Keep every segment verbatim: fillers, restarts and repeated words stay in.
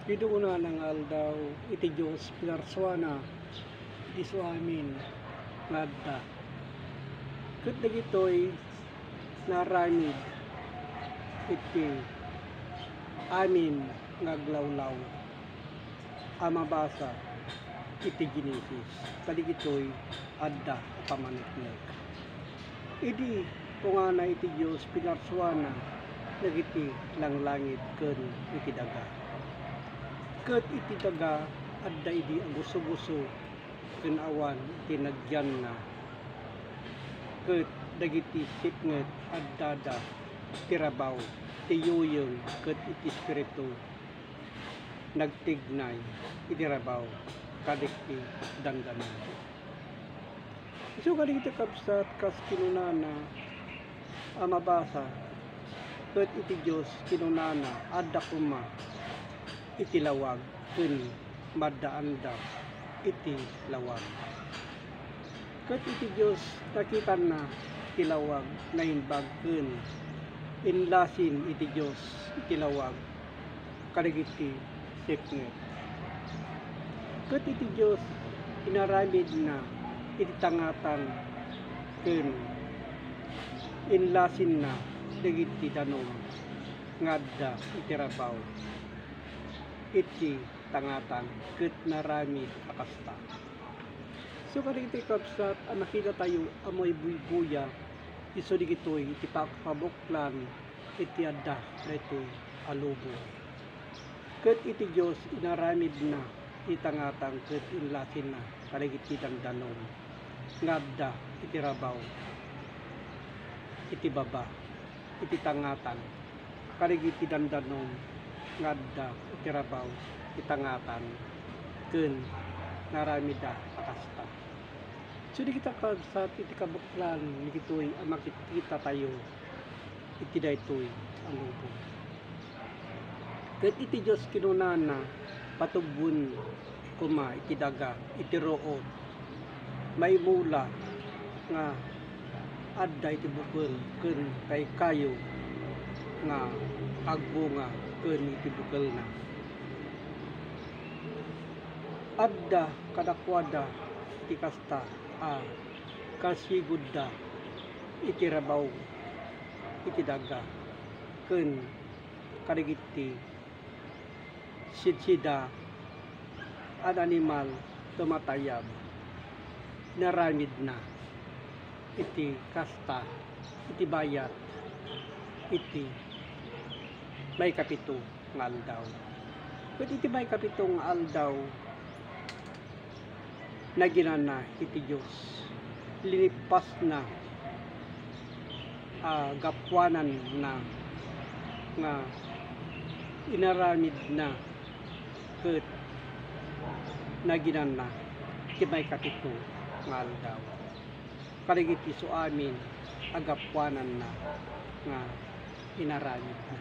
Idi kunana nga aldaw, iti Dios pinarsuana iti isu amin nga adda. Ket dagitoy naaramid iti amin nga aglawlaw a mabasa iti Genesis. Kadagitoy adda a pammaneknek. Idi kunana iti Dios, pinarsuana dagiti langlangit ken iti daga. Ket iti daga, adda idi a guso-guso ken awan iti nagyanna. Ket dagiti sipnget, addada ti rabaw, ti yuyeng ket iti espiritu nagtignay iti rabaw kadagiti dandanon. Isu kadagiti kabsat, kas kinunana a mabasa, ket iti Dios kinunana, adda koma iti lawag ken maddaanda iti lawag. Ket iti Dios nakitanna ti lawag naimbag ken inlasin iti Dios iti lawag kadagiti sipnget. Ket iti Dios inaramidna iti tangatang ken inlasinna dagiti danum nga adda iti rabaw iti tangatang ket naaramid a kasta. Isu kadagiti kabsat a nakitatayo a maibuybuya, isu dagitoy iti pakabuklan iti adda daytoy a lubong. Ket iti Dios inaramidna iti tangatang ket inlasinna kadagiti dandanom nga adda iti rabaw iti baba iti tangatang kadagiti dandanom nga adda iti rabaw iti tangatang ken naaramidda a kasta. Isu dagita kabsat iti kabuklan dagitoy a makitkitatayo iti daytoy a lubong. Ket iti Dios kinunana, patubboen koma iti daga, iti ruot, maimula nga adda iti bukel ken kaykayo nga agbunga ken iti bukelna. Adda kadakuada iti kasta a kasigudda iti rabaw iti daga ken kadagiti sidsida a animal tumatayab. Inaramidna iti kasta iti bayat iti maikapito nga aldaw. Ket iti maikapito nga aldaw, naginana iti Dios. Linippasna a gapuananna nga inaramidna ket naginana iti maikapito nga aldaw kadagiti isu amin a gapuananna nga inaramidna.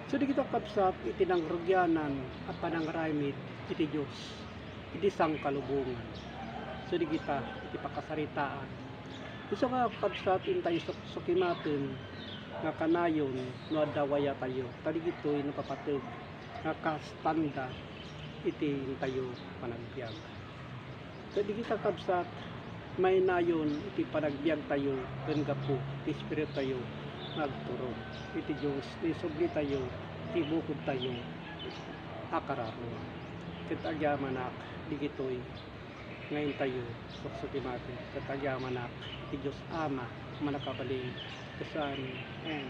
So, dagita kabsat, iti nangrugianan a panangaramid iti Dios iti sangkalubongan. So, dagita iti pakasaritaan. Isu nga kabsat, intayo suksukimaten nga kanayon no adda wayatayo, ta dagitoy napapateg nga kastanda iti intayo panagbiag. Ket dagita kabsat, mainayon iti panagbiagtayo ken gapu ti Espirituyo nga agturong iti Dios, ti sublitayo, ti bukodtayo a kararua. Ket agyamanak dagitoy nga intayo suksukimaten, ket agyamanak iti Dios Ama a mannakabalin. Amen.